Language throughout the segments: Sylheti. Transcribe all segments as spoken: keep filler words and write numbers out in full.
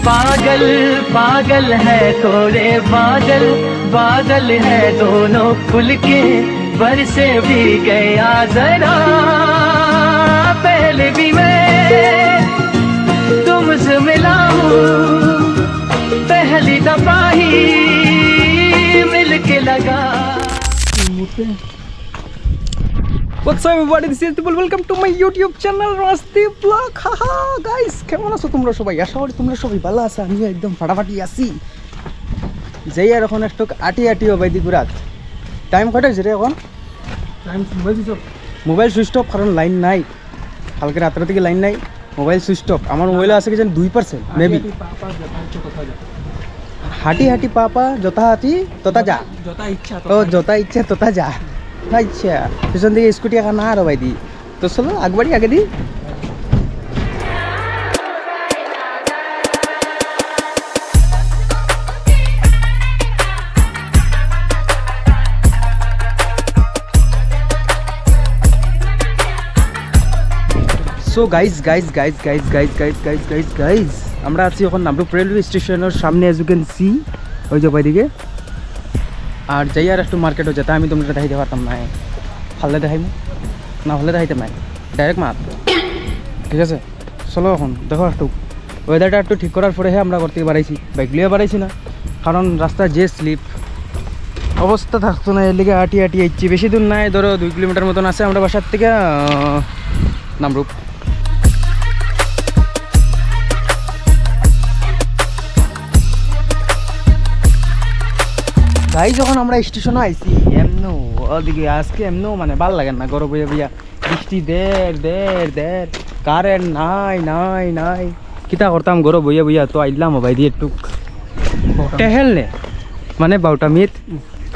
पागल पागल है थोड़े बादल, बादल है दोनों खुल के, बरसे भी गया जरा। पहले भी मैं तुमसे मिला हूँ, पहली दफा ही मिलके लगा। What's up everybody, this is Tibul. Welcome to my YouTube channel Rajdeep Vlog. হাহা, গাইস, কেমন আছো তোমরা সবাই? আশা করি তোমরা সবাই ভালা আছো, আমিও একদম ফাটাফাটি আছি। যাই আর এখন একটু আটি আটি অবায়দি ঘুরাত। টাইম কয়টা অইছে রে এখন? Time mobile switch off. Mobile switch off, কারণ লাইন নাই। কালকে রাত্রে থাকি লাইন নাই, মোবাইল সুইচ অফ। আমার মোবাইল আছে কি জানি দুই পার্সেন্ট মেবি। হাঁটি হাঁটি পা পা, যথা হাতি তথা যা। যথা ইচ্ছা ও, যথা ইচ্ছা তথা যা। আচ্ছা, পিছন দিকে স্কুটি একা না আর অবায়দি। তো চলো, আগবাড়ি আগেদি। So guys, guys, guys, guys, guys, guys, guys, guys, guys, আমরা আছি এখন নামরূপ রেলওয়ে স্টেশনের সামনে, as you can see, ওই যে ওইদিকে। আর যাই আর একটু মার্কেটও যেটা আমি তোমরা দেখাইতে পারতাম না, পারলে দেখাইমু, না পারলে দেখাইতাম না, ডাইরেক্ট মাত। ঠিক আছে, চলো এখন দেখো একটু ওয়েদারটা একটু ঠিক করার পরে হে আমরা ঘর থেকে বাড়াইছি, বাইক লইয়া বাড়াইছি না, কারণ রাস্তা যে স্লিপ, অবস্থা থাকতো না। এর লিগে আটি আটি আইছি, বেশি দূর নাই, ধরো দুই কিলোমিটার মতন আছে আমরা বাসার থেকে, আহ, নামরূপ। গাইস, যখন আমরা স্টেশনে আইছি, এমনও ওদিকে আজকে এমনও মানে ভালা লাগে না, ঘরো বইয়া বইয়া বৃষ্টি দের দের দের, কারেন্ট নাই নাই নাই, কিতা করতাম ঘরো বইয়া বইয়া। তো আইলাম ওবায়দি একটু টেহেল নে, মানে বাউটা মিত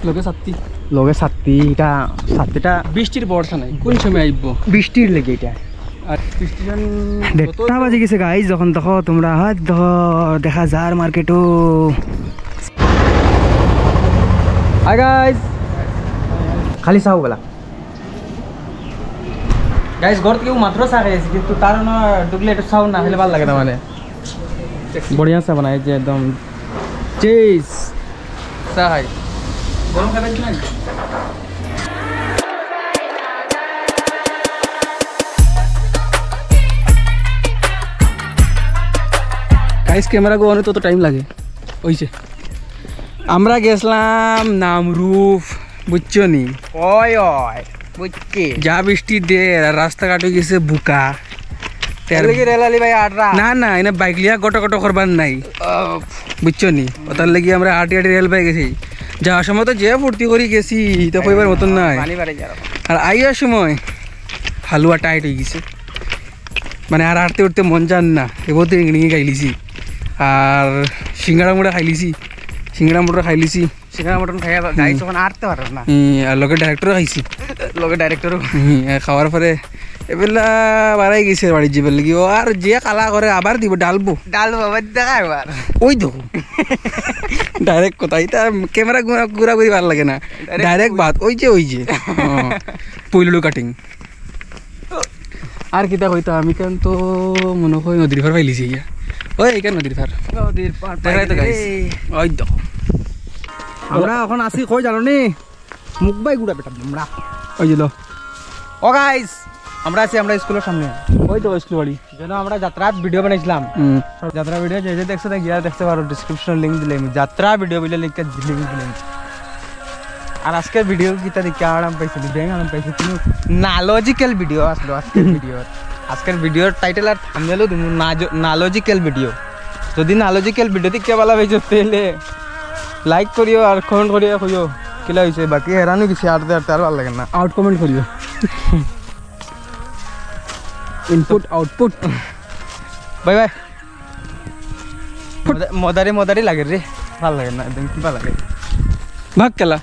লগে ছাতি। লগে ছাতি, এটা ছাতিটা বৃষ্টির ভরসা নাই, কোন সময় আইব? বৃষ্টির লেগে এটা। আর স্টেশন দেড়টা বাজি গেছে গাইস, যখন দেখো তোমরা, হ্যাঁ দেখো, দেখা যার মার্কেটও। হাই গাইস, খালি চাও বেলা। গাইস, ঘর থেকে মাত্র চা খাইছি, কিন্তু তার না ঢুকলে একটু চাও না খেলে ভালো লাগে না মানে। বড়িয়া চা বানায় যে একদম চিজ। চা খাই। গরম খাবেন কি নাই? গাইস, ক্যামেরা গো অনেক তত টাইম লাগে। ওই যে আমরা গেছিলাম নামরূপ, বুঝছো নি? ওই ওই, বুঝছি। যা বৃষ্টি দের আর রাস্তাঘাট অই গেছে বুকা। তের- এগুলো কি রেল আলি ভাই আটরা? না না, এনে বাইক লিয়া গটো গটো করবার নাই, ও। বুঝছো নি? ওটার লাগি আমরা আটি আটি রেল পাই গেছি। যাওয়ার সময় তো যে ফুর্তি করি গেছি, এটা কইবার মতন নাই। পানি বাড়ি যাও। আর আইয়ার সময় হালুয়া টাইট হয়ে গেছে, মানে আর আটতে উঠতে মন চান না। এবার তো ইংড়িঙি খাইলিছি, আর সিঙ্গাড়া মুড়া খাইলিছি, সিঙ্গাড়া মুড়া খাইলিছি। সিঙ্গাড়া মটন খাইয়া গাইস হুম। তখন আটতে পারো না। হুম, আর লগে ডাইরেক্টরও খাইছি। লগে ডাইরেক্টরও। হুম, এ খাওয়ার পরে এবেলা বাড়াই গেছে বাড়িত যাইবার লাগি। ও আর যে কালা করে আবার দিব, ডালবো। ডালবো, আবার দেখা এবার। ওই দেখো। ডাইরেক্ট কথা, এটা ক্যামেরা ঘুরা, ঘুরাঘুরি ভালো লাগে না। ডাইরেক্ট ডাইরেক্ট ওই। বাদ, ওই যে, ওই যে। হ্যাঁ, পুইলুলু কাটিং। আর কিতা কইতা, আমি কেন তো মনে হয় নদীর পার পাইলিছি গিয়া। ওই, এখান নদীর পার। নদীর পার দেখাই তো পাইলি গাইস। রে। ওই দেখো। আমরা এখন আছি কই জানো নি? মুম্বাই গুড়া বেটা আমরা। ওই যে লো। ও গাইস, আমরা আছি আমরা স্কুলের সামনে। ওই তো স্কুল বাড়ি। যেন আমরা যাত্রার ভিডিও বানাইছিলাম। হুম। যাত্রা ভিডিও যে যে দেখছো না গিয়া দেখতে পারো, ডেসক্রিপশন লিংক দিলে আমি যাত্রা ভিডিও বলে লিংক, লিংক দিলে আমি। আর আজকের ভিডিও কিতা দেখি আরাম পাইছি, ব্যাং আরাম পাইছি, কোনো না লজিক্যাল ভিডিও আসলো আজকের ভিডিও। আজকের ভিডিওর টাইটেল আর থাম্বনেলও দিমু না জ-, না লজিক্যাল ভিডিও। যদি না লজিক্যাল ভিডিও দেখে ভালা পাইছো তাহলে লাইক করিও আর কমেন্ট করিও কইও কিলা হইছে। বাকি হেরানো কিছু আটতে আটতে আর ভালো লাগে না। আউট কমেন্ট করিও। Input output. Bye bye. মদা-, মদারি মদারি লাগে রে, ভালো লাগে না একদম, কি ভালো লাগে? ভাগ খেলা।